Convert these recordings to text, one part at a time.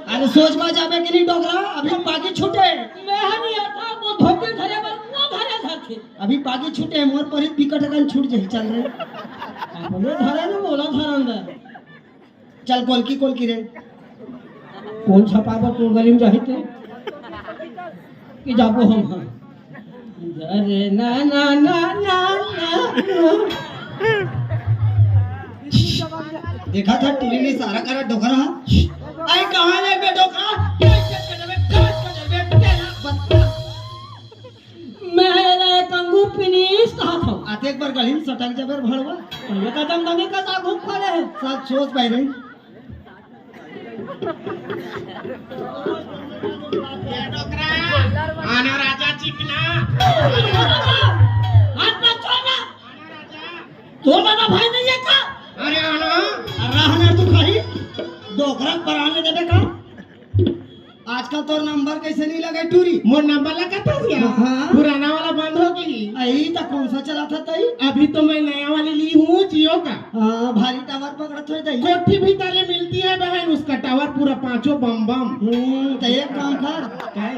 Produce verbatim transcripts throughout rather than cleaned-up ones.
अरे सोच मा जाबे कि नहीं डोकरा, अभी पागी छूटे। मैं हा नहीं आता, वो धोती धरे बर, वो धरे धरथे। अभी पागी छूटे, मोर परी बिकट अकन छूट जाही, चल रे। अपने धरे न मोला धरन दे। चल कोलकी कोलकी रे। कोन छपा बर तोर गली में जाही ते? कि जाबो हम, हाँ। अरे ना, ना, ना। देखा था टूरी ने सारा करा डोकरा। आई कहाँ ले बे डोकरा? मैं एला एक अंगू पिनीस कहा था। आते एक बार गली में सटक जाबे भड़वा। ये का दमदमी का सागुन खड़े है। साथ सोच भाई रे। ये डोकरा, आना राजा चिकना। हाथ मत छोड़ना। आना राजा। तोर दादा भाई नहीं है का? अरे आना। रहना तू खाई। डोकरा पर आने देबे का? आजकल तोर नंबर कैसे नहीं लगे टूरी? मोर नंबर लगा था क्या? हाँ। पुराना वाला बंद हो गई। अई त कौन सा चला था तई? अभी तो मैं नया वाली ली हूँ जियो का। हाँ, भारी टावर पकड़त हो तई। कोठी भी ताले मिलती है बहन, उसका टावर पूरा पांचों बम बम। हम्म, तो एक काम कर। काय?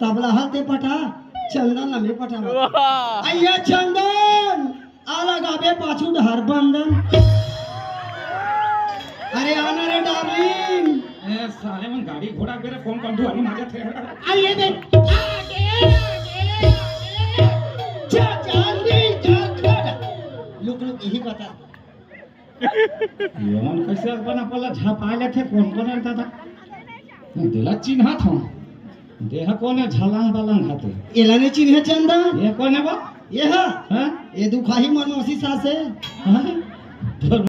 तबला हल ते पटा, चंदन ला मैं पटा। वाह। अइया चंदन, आ लगाबे पाछू डहर बंदन। अरे आना रे डार्लिंग। ए साले मन गाड़ी घोड़ा बेरा कौन कौन दुआरी मारत हे। आ ये देख। आगे, आगे, आगे। जा, जा, ले, जा, खड़ा। लुक, लुक, यही बता। ये मन कैसे अपन अपन ला झपा लेथे, कौन कौन रहता था? नहीं, देला चिन्हा था। देह कोने झलांग बलांग हाथे। एला नहीं चिन्हे चंदा। ये कौन है वो? ये हा। हाँ? ये दुखाही मनोसी सास है। हाँ? तोर